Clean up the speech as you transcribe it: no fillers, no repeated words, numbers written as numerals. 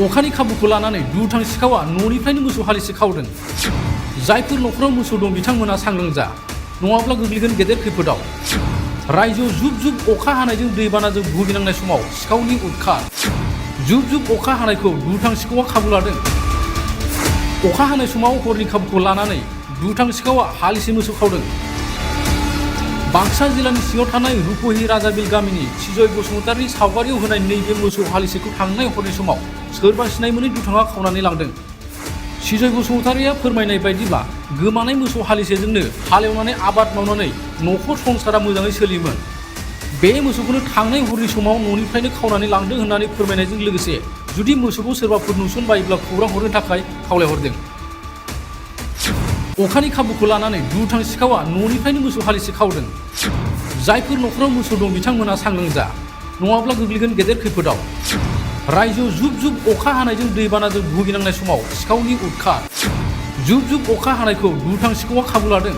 अखानि खाबुखौ लानानै दुथां सिखावा न'निफ्रायनो मोसौ हालिसे खावदों। जायफोर न'खराव मोसौ दं बिथांमोना सांग्रां जा, नङाब्ला गोग्लैगोन गेदेर खैफोदाव। रायजोआव जुब जुब अखा हानायजों दैबानाजों भुगिनांनाय समाव सिखावनि उदखार। जुब जुब अखा हानायखौ दुथां सिखावा खाबु लादों। अखा हानाय समाव हरनि खाबुखौ लानानै दुथां सिखावा हालिसे मोसौ खावदों। बाक्सा जिल्लानि सिङाव थानाय रुपहि राजाबिल गामिनि सिजय बसुमतारी सावगारियाव होनाय नैबे मोसौ हालिसेखौ थांनाय हरनि समाव सोरबा सिनाय मोनै दुथाङा खावनानै लांदों। सिजय बसुमतारीया फोरमायनाय बायदिब्ला गोमानाय मोसौ हालिसेजोंनो हालेवनानै आबाद मावनानै न'खर संसारा मोजाङै सोलियोमोन। बे मोसौखौनो थांनाय हरनि समाव न'निफ्रायनो खावनानै लांदों होननानै फोरमायनायजों लोगोसे जुदि मोसौखौ सोरबाफोर नुसनबायोब्ला खौरां हरनो थाखाय खावलायहरदों। अखानि खाबुखौ लानानै दुथां सिखावा न'निफ्रायनो मोसौ हालिसे खावदों। जायफोर न'खराव मोसौ दं बिथांमोना सांग्रां जा, नङाब्ला गोग्लैगोन गेदेर खैफोदाव। रायजोआव जुब जुब अखा हानायजों दैबानाजों भुगिनांनाय समाव सिखावनि उदखार। जुब जुब अखा हानायखौ दुथां सिखावा खाबु लादों।